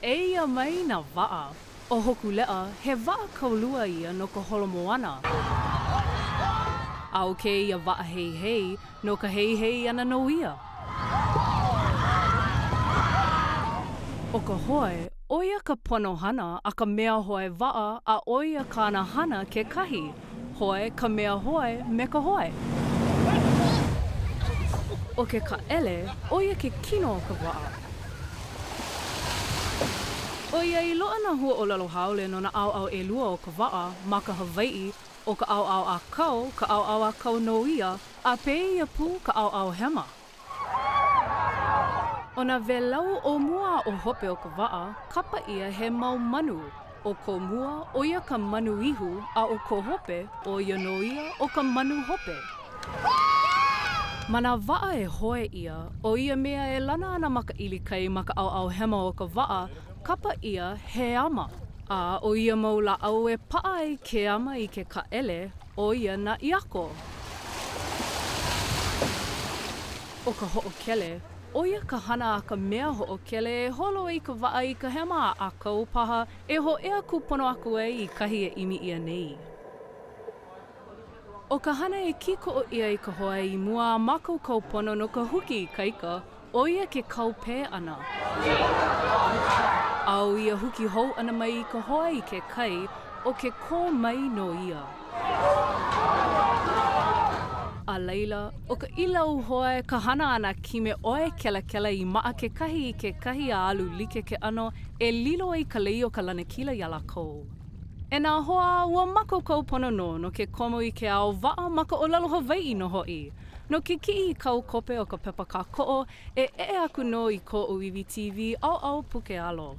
Eia mai nā waʻa. ʻO Hōkūleʻa, he waʻa kaulua ia no ka holo moana. A ʻo kēia waʻa heihei, no ka heihei ʻana nō ia. ʻO ka hoe, ʻo ia ka pono hana a ka mea hoe waʻa a ʻo ia kāna hana kekahi. Hoe ka mea hoe me ka hoe. ʻO ke kaʻele, ʻo ia ke kino o ka waʻa. ʻOiai loaʻa nā huaʻōlelo haole no nā ʻaoʻao ʻelua o ka waʻa ma ka Hawaiʻi, ʻo ka ʻaoʻao ʻākau ka ʻaoʻao ʻākau nō ia, a pēia pū ka ʻaoʻao hema. ʻO nā wēlau o mua a o hope o ka waʻa, kapa ʻia he mau manu. ʻO ko mua, ʻo ia ka manu ihu, a ʻo ko hope, ʻo ia nō ia ʻo ka manu hope. Ma nā waʻa e hoe ʻia, ʻo ia mea e lana ana ma ka ʻilikai ma ka ʻaoʻao hema o ka waʻa, kapa ʻia he ama. A ʻo ia mau lāʻau e paʻa ai ke ama i ke kaʻele, ʻo ia nā ʻiako. ʻO ka hoʻokele, ʻo ia ka hana a ka mea hoʻokele e holo ai ka waʻa i ka hema a ʻākau paha e hōʻea kūpono aku ai i kahi e ʻimi ʻia nei. ʻO ka hana e kīkoʻo ʻia i ka hoe i mua a mākaukau pono no ka huki ikaika, ʻo ia ke kaupē ʻana. A ʻo ia huki hou ʻana mai i ka hoe i ke kai, ʻo ke kō mai nō ia. A laila, ʻo ka ʻilau hoe ka hana a nā kime ʻoē kelakela i maʻa kekahi i kekahi a alu like ke ʻano e lilo ai ka lei o ka lanakila iā lākou. E nā hoa, ua mākaukau pono nō no ke komo i ke ao waʻa ma ka ʻōlelo Hawaiʻi nō hoʻi. No ke kiʻi i kāu kope o ka pepa kākoʻo, e eʻe aku nō i ko ʻŌiwi TV ʻaoʻao puke alo.